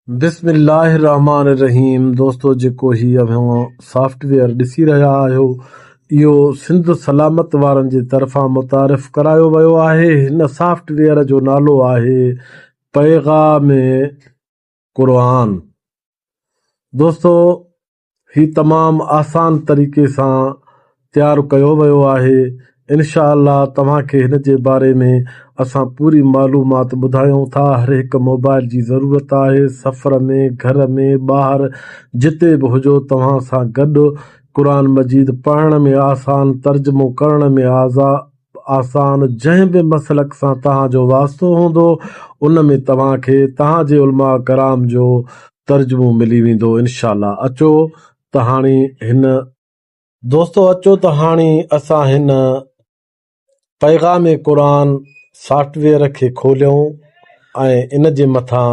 بسم الله الرحمٰن الرحيم دوستو جيڪو هي اوهان سافٽ ويئر ڏسي رهيا آهيو اهو سنڌ سلامت وارن جي طرفان متعارف ڪرايو ويو آهي هن سافٽ ويئر جو نالو آهي پيغام قرآن دوستو هي تمام آسان طريقي سان تيار ڪيو ويو آهي انشاء الله توهان کي هن جي باري ۾ اسان پوري معلومات ٻڌايون ٿا هر هڪ موبائل جي ضرورت آهي سفر ۾ گهر ۾ ٻاهر جتي به هجو توهان سان گڏ قرآن مجيد پڙهڻ ۾ آسان ترجمو ڪرڻ ۾ آسان جنهن به مسلڪ سان توهان جو واسطو هوندو ان ۾ توهان کي توهان جي علماء ڪرام جو ترجمو ملي ويندو انشاء الله اچو ته هاڻي هن دوستو اچو ته هاڻي اسان هن پيغام قرآن سافٽ ويئر کي کوليون ۽ ان جي مٿان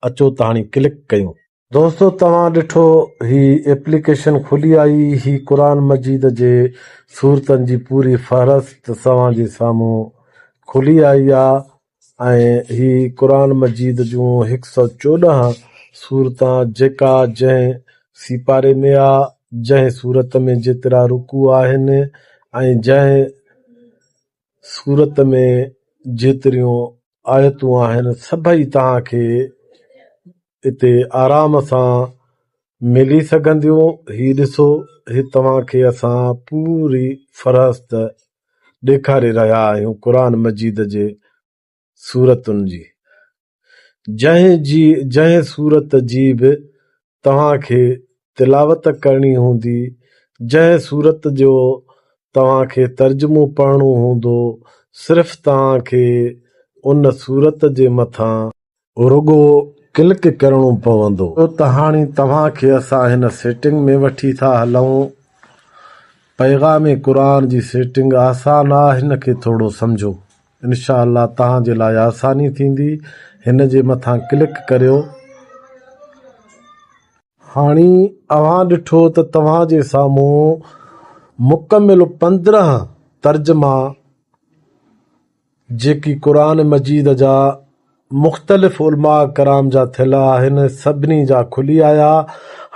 اچو ته هاڻي ڪلڪ ڪيون. دوستو توهان ڏٺو هي ايپليڪيشن کلي آئي هي قرآن مجيد جي سورتن جي پوري فهرست توهان جي سامهون کلي آئي آ ۽ هي قرآن مجيد جون هڪ سو 14 سورتان جيڪا جنهن سيپاري ۾ آ جنهن سورت ۾ جيترا رڪوع آهن ۽ جنهن سورت ۾ جيتريون آيتون آهن سڀئي توهان کي اتي آرام سان ملي سگهنديون. هي ڏسو هي توهان کي اسان پوري فهرست ڏيکاري رهيا آهيون قرآن مجيد جي سورتن جي. جنهن جي جنهن سورت جي به توهان کي تلاوت ڪرڻي هوندي، جنهن سورت جو توهان کي ترجمو پڙهڻو هوندو، صرف توهان کي ان سورت جي مٿان. رڳو ڪلڪ ڪرڻو پوندو. ته هاڻي توهان کي اسان هن سيٽنگ ۾ وٺي ٿا هلون. پيغام قرآن جي سيٽنگ آسان آ هن کي ٿورو سمجهو. انشاء الله توهان جي لاء آساني ٿيندي هن جي مٿان ڪلڪ ڪريو. هاڻي اوهان ڏٺو ته توهان جي سامهون مڪمل 15 ترجما جيڪي قرآن مجيد جا مختلف علماء ڪرام جا ٿيل آهن سڀني جا کلي آيا.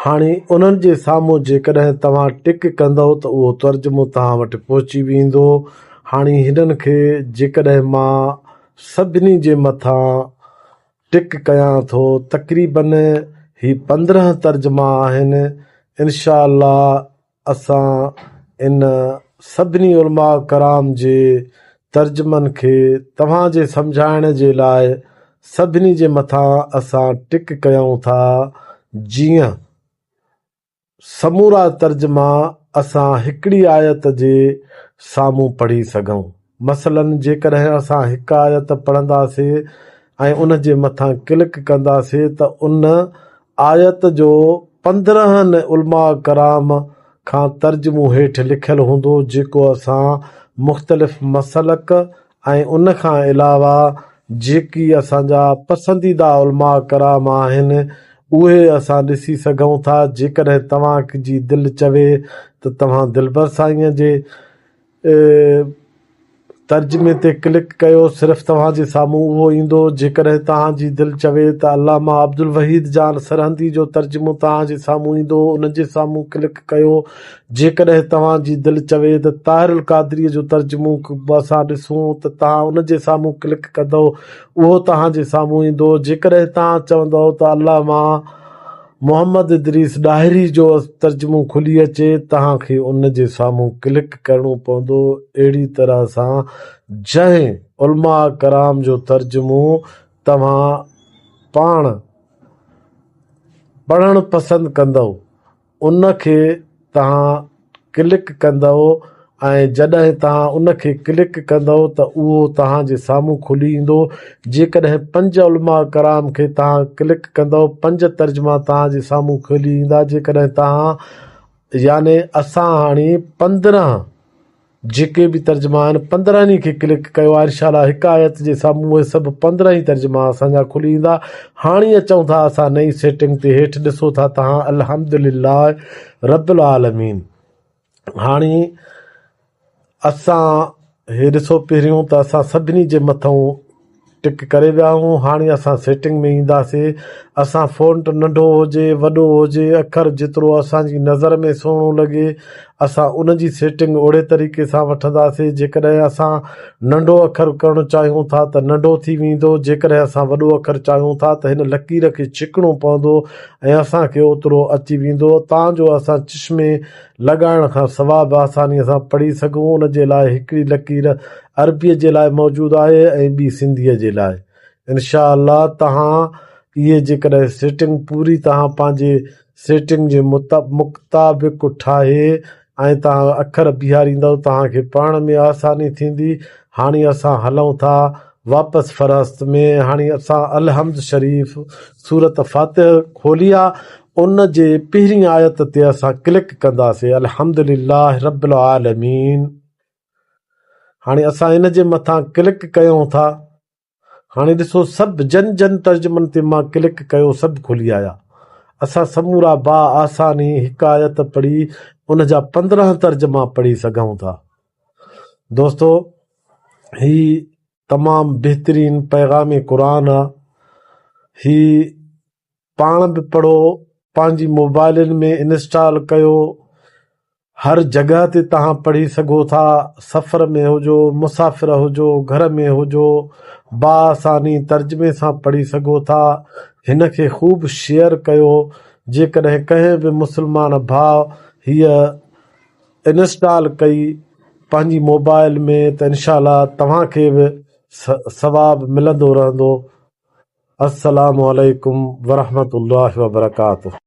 هاڻي انهن جي سامهون جيڪڏهن توهان ٽڪ ڪندؤ ته اهو ترجمو توهان وٽ پهچي ويندو. هاڻي هنن کي جيڪڏهن مان سڀني جي مٿان ٽڪ ڪيان ٿو تقريبن هي 15 ترجما آهن انشاء الله اسان ان سڀني علماء ڪرام جي ترجمن کي توهان جي سمجهائڻ جي لاء سڀني جي مٿان اسان ٽڪ ڪيون ٿا جيئن سمورا ترجما اسان هڪڙي آيت جي سامهون پڙهي سگهون. مثلاً جيڪڏهن اسان هڪ آيت پڙهنداسي ۽ ان جي مٿان ڪلڪ ڪنداسي ته ان آيت جو 15 علماء ڪرام کان ترجمو هيٺ لکيل هوندو جيڪو اسان مختلف مسلڪ ۽ ان کان علاوه جيڪي اسان جا پسنديده علماء ڪرام آهن اهي اسان ڏسي سگهون ٿا جيڪڏهن توهان جي دل چوي ته توهان دلبر سائين جي ترجمي تي ڪلڪ ڪيو صرف توهان جي سامهون اهو ايندو جيڪڏهن توهان جي دل چوي ته علامه عبدالوحيد جان سرهندي جو ترجمو توهان جي سامهون ايندو ان جي سامهون ڪلڪ ڪيو جيڪڏهن توهان جي دل چوي ته طاهر القادري جو ترجمو اسان ڏسون ته توهان ان جي سامهون ڪلڪ ڪندؤ اهو توهان جي سامهون ايندو جيڪڏهن توهان چوندؤ ته علامه محمد ادريس ڏاهري جو ترجمو کلي اچي توهان کي ان جي سامهون ڪلڪ ڪرڻو پوندو اهڙي طرح سان جنهن علماء ڪرام جو ترجمو توهان پاڻ پڙهڻ پسند ڪندؤ ان کي توهان ڪلڪ ڪندؤ ۽ جڏهن توهان ان کي ڪلڪ ڪندؤ ته اهو توهان جي سامهون کلي ايندو. جيڪڏهن پنج علماء ڪرام کي توهان ڪلڪ ڪندؤ پنج ترجما توهان جي سامهون کلي ايندا جيڪڏهن توهان يعني اسان هاڻي 15 جيڪي به ترجما آهن 15 ئي کي ڪلڪ ڪيو آهي انشاء الله هڪ آيت جي سامهون اهي سڀ 15 ئي ترجما اسان جا کلي ايندا. هاڻي اچون ٿا اسان نئين سيٽنگ تي هيٺ ڏسو ٿا توهان الحمدلله رب العالمين. هاڻي اسان هي ڏسو پهريون ته اسان سڀني جي مٿئون ٽڪ ڪري ويا آهيون هاڻي اسان سيٽنگ ۾ اينداسي اسان فونٽ ننڍو هجي وڏو هجي اکر جيترو اسان جي نظر ۾ سهڻو لڳي اسان ان جي سيٽنگ اوڙي طريقي سان وٺنداسي جيڪڏهن اسان ننڍو اکر ڪرڻ چاهيون ٿا ته ننڍو ٿي ويندو جيڪڏهن اسان وڏو اکر چاهيون ٿا ته هن لڪير کي ڇڪڻو پوندو ۽ اسان کي اوترو اچي ويندو تان جو اسان چشمي لڳائڻ کان سوا به آساني سان پڙهي سگهون ان جي لاء هڪڙي لڪير عربيء جي لاء موجود آهي ۽ ٻي سنڌيء جي لاء. انشاء الله توهان اهي جيڪڏهن سيٽنگ پوري توهان پنهنجي سيٽنگ جي مطابق ٺاهي ۽ توهان اکر بيهاريندؤ توهان کي پڙهڻ ۾ آساني ٿيندي. هاڻي اسان هلون ٿا واپس فهرست ۾ هاڻي اسان الحمد شريف سورة فاتح کولي آ ان جي پهرين آيت تي اسان ڪلڪ ڪنداسي الحمد لله رب العالمين. هاڻي اسان ان جي مٿان ڪلڪ ڪيون ٿا. هاڻي ڏسو سڀ جن جن ترجمن تي مان ڪلڪ ڪيو سڀ کلي آيا. اسان سمورا با آساني هڪ آيت پڙهي ان جا 15 ترجما پڙهي سگهون ٿا. دوستو هي تمام بهترين پيغام قرآن آ. هي پاڻ به پڙهو پنهنجي موبائلن ۾ انسٽال ڪيو هر جڳهه تي توهان پڙهي سگهو ٿا سفر ۾ هجو مسافر هجو گهر ۾ هجو باآساني ترجمي سان پڙهي سگهو ٿا هن کي خوب شيئر ڪيو جيڪڏهن ڪنهن به مسلمان ڀاء هيء انسٽال ڪئي پنهنجي موبائل ۾ ته انشاء الله توهان کي به ثواب ملندو رهندو السلام عليڪم ورحمة الله وبرڪاته.